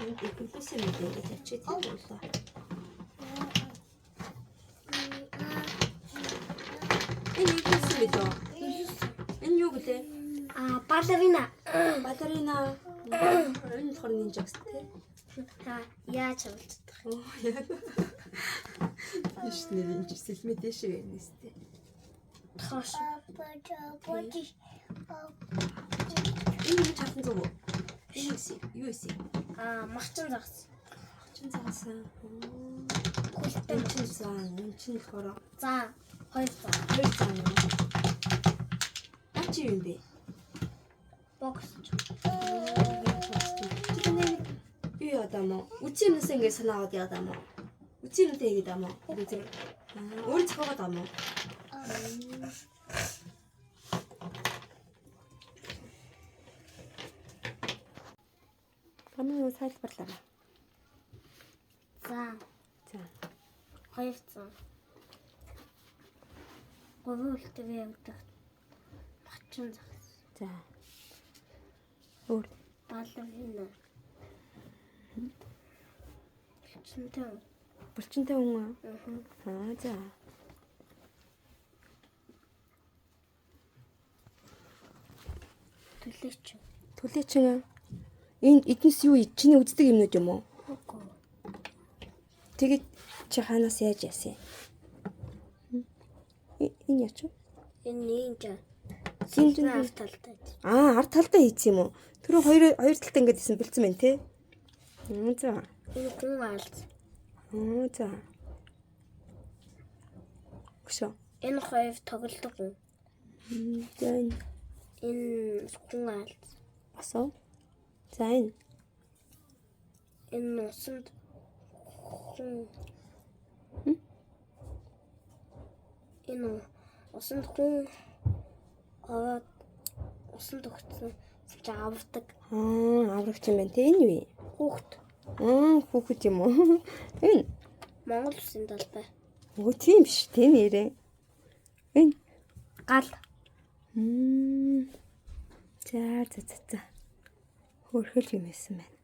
Энд эвлүүлсэн юм дээ гэж авчиг тийм боллоо. Энэ юу гэсэн бэ дөө? Энэ юу гэлээ? А балерина. Балерина. Энэ болохоор нинжа гэсэн тий. Та яаж хамтдах? Оо яа. Биш нэр энэ чи сэлмээ дэшээ байна нэстэ. Тоош. Энэ юу чалхан зүг үү? Энэ юу исэн? Юу исэн? А магчин загас. Чин загасан. Хүлтэй. Энэ чин заа, энэ чин болохоор За хоёр за. хоёр заа юм. Наа чи юу юм бэ? Бокс. Чи нэг юу яа даа мó? Үчи юмнаас ингэ санаа аваад яа даа мó? Үчи юмтай хийгээд даа мó? Аа, өөр зохиогоод даа мó? Камер тайлбарлаарай. За За. хоёр за. Гурван хүлтэй явагдах. Магчин загас. За. Өөр Балерина. Булчинтай. булчинтай хүн аа. Аа. Аа за. Төлөөч. Түлээчин аа. Энэ эднес юу чиний үздэг юмнууд юм уу? Үгүй. Тэгээд чи хаанаас яаж яасан юм? Энэ яач вэ? Энэ нинжа. Нинжа Нинжа арт талтай. Аа, ард талдаа хийсэн юм уу? Түрүү хоёр хоёр талдаа ингэж исэн бэлдсэн байна те. Аа за. Энэ гүн алз. Аа за. Өшөө. Энэ хоёр тоглодог гүн. За энэ Энэ гүн алз. бас уу. За энэ Энэ усанд хүн. Энэ усанд хүн ороод усанд өгсөн чи авардаг аа, аврагч юм байна те. Энэ юу юм? хүүхэд. Аа, хүүхэд юм уу? Энэ. Монгол улсын талбай. Өө тийм биш те нэрээ. Энэ. Гал. Мм. За за за за. Хөөрхөл юм байсан байна.